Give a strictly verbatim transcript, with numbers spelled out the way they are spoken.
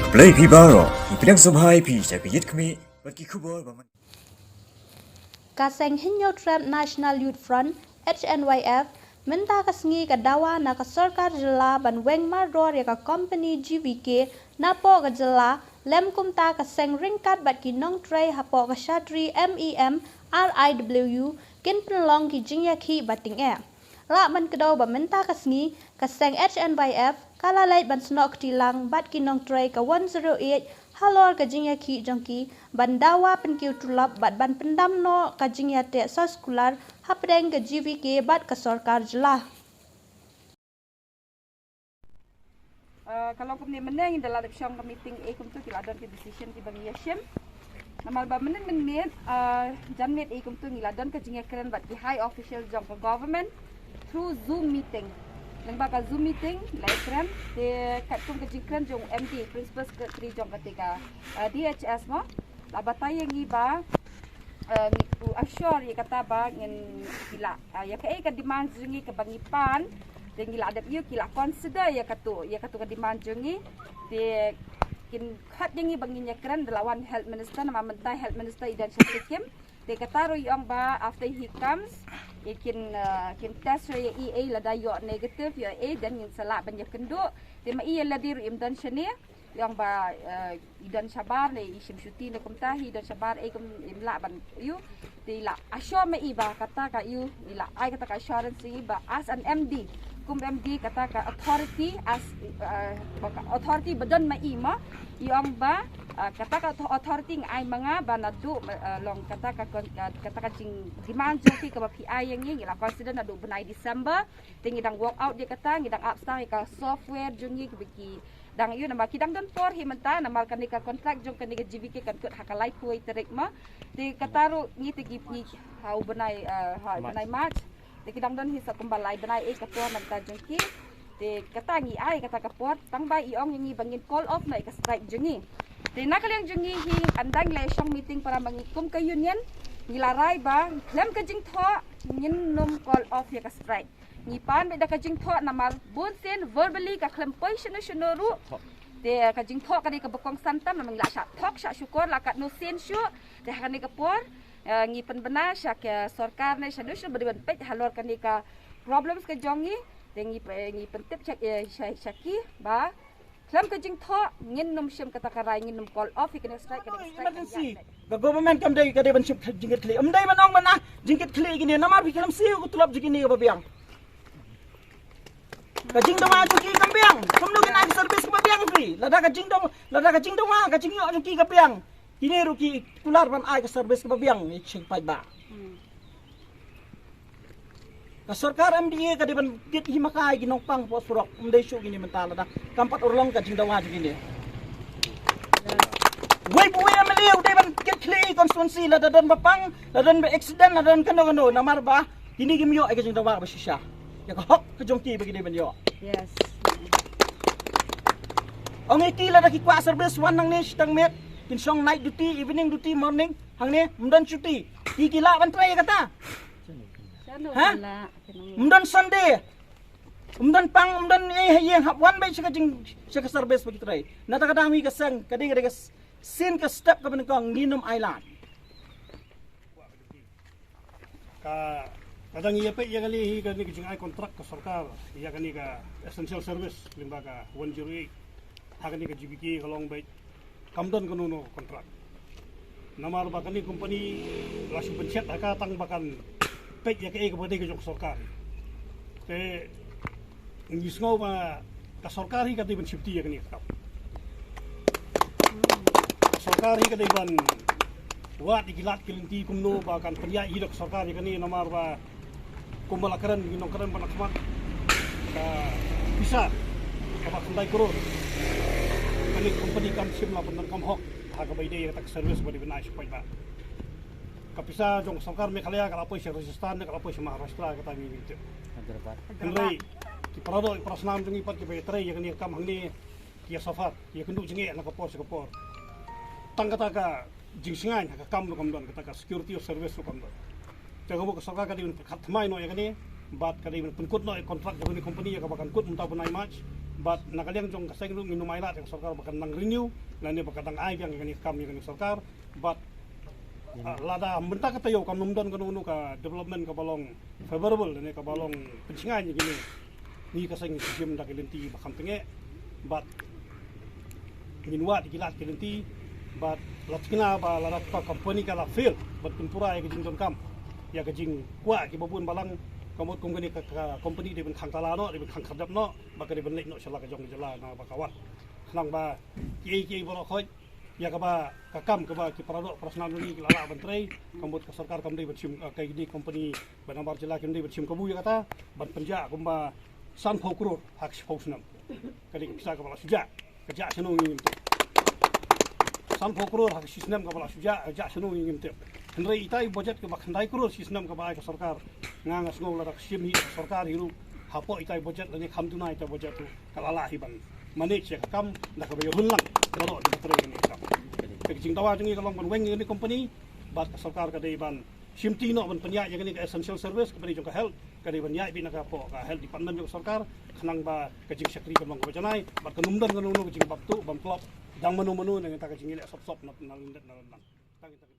Blei phi baroh, ngi pdiang sngewbha ïa phi sha ki jingïaid khmih bad ki khubor ba man. Ka seng Hynñiewtrep National Youth Front, H N Y F, mynta ka sngi ka dawa na ka sorkar jylla ban weng mardor ïa ka kompani G V K napoh ka jylla, lem kumta ka seng ryngkat bad ki nongtrei hapoh ka shatri M E M R I W kin pynlong ki jingïakhih ba tyngeh. Lah ban kdew ba mynta ka sngi, ka seng H N Y F ka la leit ban snoh kti lang bad ki nongtrei ka one zero eight halor ka jingïakhih jong ki ban dawa pynkiew tulop bad ban pyndam noh ka jingïateh soskular hapdeng ka G V K bad ka sorkar jylla. Ah, ka long kumne, mynne ngin da la dep shong ka meeting, eh, kumto ki la don ki decision kiba ngi ïa shim. Namar ba mynne mynmiet, ah, janmiet, eh, kumto ngi la don ka jingïakren bad ki high official jong ka government through Zoom meeting. Lyngba ka Zoom meeting la ïakren, te katkum ka jingkren jong M D, Principal Secretary jong kata ka, ah, D H S mo, la batai ïa ngi ba, eh, ngi, u assure ïa kata ba ngin, ngi la, eh, ïa kaei ka demand jong ngi kaba ngi pan, te ngi la dep ïoh, ki la consider ïa kato, ïa kato ka demand jong ngi. Te kin khot ïa ngi ba ngin ïakren da la wan health minister, namar mynta health minister i don sha Sikkim. Te kata ruh i ong ba after he comes, i kin, eh, kin test ruh ïa i, eh, lada ïoh negative ïa i, then ngin sa lah ban ïakynduh. Te ma i ïa lade ruh im don shane, i ong ba, eh, i don shabar ne i shim shuti ne kumta, hi don shabar, eh, kum im lah ban ïoh. Te i la assure ma i ba kata ka ïoh, i la ai kata ka assurance i ba as an M D, kum M D kata ka authority, as, eh, ba ka authority ba don ma i ma, i ong ba, eh, kata ka author-, authority nga ai ma nga ba naduh, eh, long kata ka kon-, eh, kata ka jing demand jong ki kaba phi ai ïa ngi, ngi la consider naduh bnai December. Te ngi dang work out ïa kata, ngi dang ap sdang ïa ka software jong ngi kaba ki dang ïoh, namar ki dang don por hi mynta, namar kane ka contract jong kane ka G V K kan kut ha ka laiphew tarik ma. Te kata ruh ngi te ki, ngi ha u bnai, eh, ha u bnai March. Te ki dang don hi sa kumba lai bnai, eh, ka por na bynta jong ki. Te kata ngi ai kata ka por, tang ba i ong ïa ngi ba ngin call off noh ïa ka strike jong ngi. Te na ka liang jong ngi hi, ynda ngi la shong meeting para ma ngi kum ka union, ngi la rai ba khlem ka jingthoh ngin nym call off ïa ka strike. Ngi pan beit da ka jingthoh namar bun sien verbally ka khlem poi shano shano ruh. Te ka jingthoh ka dei kaba kongsan tam namar ngi la shah thok shah shukor la katno sien shuh. Te ha kane ka por, eh, ngi pynbna sha ka sorkar ne shano shano ba dei ban peit halor kane ka problems ka jong ngi. Te ngi p-, ngi pyntip sha, eh, sha, sha ki ba khlem ka jingthoh ngin nym shim kata ka rai, ngin nym call off ïa kane ka strike, kane ka strike, kane ka strike. Emergency. Ka government kam dei, ka dei ban shim jingkitkhlieh. Ym dei ban ong ban ai jingkitkhlieh ïa kine namar phi khlem siew ka tulop jong kine kaba biang. Ka jingdawa jong ki kam biang. Kumno kin ai service kaba biang phi? Lada ka jingdaw-, lada ka jingdawa, ka jingïoh jong ki ka biang, kine ruh ki kular ban ai ka service kaba biang ïa ki paidbah. Ka sorkar M D A ka dei ban kit hi ma ka ïa ki nongpang hapoh surok, ym dei shuh kine mynta lada kam pat urlong ka jingdawa jong kine. Wei pa wei M L A u dei ban kit khlieh ïa ki constituency, lada don ba pang, lada don ba accident, lada don kano kano, namar ba kine kim ïoh ïa ka jingdawa ba shisha. Ïa ka hok ka jong ki ba ki dei ban ïoh. Yes. Ong ïa ki lada ki kwah service wan hangne shiteng miet, kin shong night duty, evening duty, morning, hangne ym don shuti. Ki ki lah ban trei ïa kata. Shano ha? Lah, kena. Ym don Sunday. Ym don pang, ym don eh, eh, hap wan beit sha ka jing, sha ka service ba ki trei. Na kata ka daw hi ka seng, ka dei, ka dei ka s-, sien ka step kaba nyngkong, ngin ym ai lad. Ka, ka dang ïa peit ïa kane hi, kane ka jingai contract ka sorkar ïa kane ka essential service lyngba ka one zero eight. Ha kane ka G V K ka long beit. Kam don kano kano contract. Namar ba kane company la shu pynshet ha ka tang ba kan peit ïa kaei kaba dei ka jong ka sorkar. Te ngi sngew ba ka sorkar hi ka dei ban shim ti ïa kane ka kam. Ka sorkar hi ka dei ban wad ïa ki lad ki lynti kumno ba kan pynïaid hi da ka sorkar ïa kane namar ba kumba la kren, ngi nongkren ba na khmat ka pisa kaba khyndai klur. Kane ka company kam shym la pyndonkam hok ha kaba ïadei ïa kata ka service ba dei ban ai sha paidbah. Ka pisa jong ka sorkar Meghalaya ka la poi sha Rajasthan, ka la poi sha Maharashtra, kata ngi tip. Hyderabad. Hynrei ki para doh, ki para snam jong ngi pat kiba ïatrei ïa kane ka kam hangne, ki ïa suffer, ki ïa kynduh jingeh na ka por sha ka por. Tang kata ka jingshngaiñ ha ka kam ruh kam don, kata ka security of service ruh kam don. Te ka mut ka sorkar ka dei ban pyrkhat thymmai noh ïa kane, bad ka dei ban pynkut noh ïa ka contract jong kane ka company ïa kaba kan kut mynta u bnai March. Bad na ka liang jong ka seng ruh ngin ym ailad ïa ka sorkar ba kan nang renew lane ba kan nang ai biang ïa kane ka kam ïa kane ka sorkar. Bad, ah, lada mynta ka taïew kam nym don kano kano ka development kaba long favorable lane kaba long pynshngaiñ ïa kine, ngi ka seng ngi shim da ki lynti ba kham tngen. Bad ngin wad ïa ki lad ki lynti. Bad la thikna ba lada ka company ka la fail ban pynpura ïa ka jingdonkam, ïa ka jingkwah kiba bun balang, ka mut kum kane ka, ka company dei ban khang tala noh, dei ban khang khyrdep noh, ba ka dei ban leit noh sha la ka jong ka jylla na ba ka wan. Khnang ba kiei kiei baroh khoit, ïa kaba ka kam kaba ki paradoh parasnam jong ngi ki la lah ban trei, ka mut ka sorkar kam dei ban shim, eh, ka dei company ba nambar jylla kim dei ban shim kabu ïa kata, ban pynjah kumba sanphew klur ha ka shiphew snem. Ka dei ka pisa kaba la shu jah, ka jah shano ngi ngim tip. Sanphew klur ha ka shisnem kaba la shu jah, ka jah shano ngi ngim tip. Hynrei itai budget kaba khyndai klur shisnem kaba ai ka sorkar, nga nga sngew lada ka shim hi ka sorkar hi ruh, hapoh itai budget lane kham duna itai budget ruh, ka la lah hi ban manage ïa ka kam da kaba ïarun lang baroh kiba trei ïa kane ka kam. Te ka jingdawa jong ngi ka long ban weng ïa kane ka company, bad ka sorkar ka dei ban shimti noh ban pynïaid ïa kane ka essential service kaba dei jong ka health, ka dei ban ïaid beit na ka hapoh ka health department jong ka sorkar, khnang ba ka jingshakri kan long kaba janai, bad kan ym don kano kano ka jingbam tuh bam klop dang mano mano na ka bynta ka jingïaleh sop sop na, na lyndet na lyndang. Tang ita ka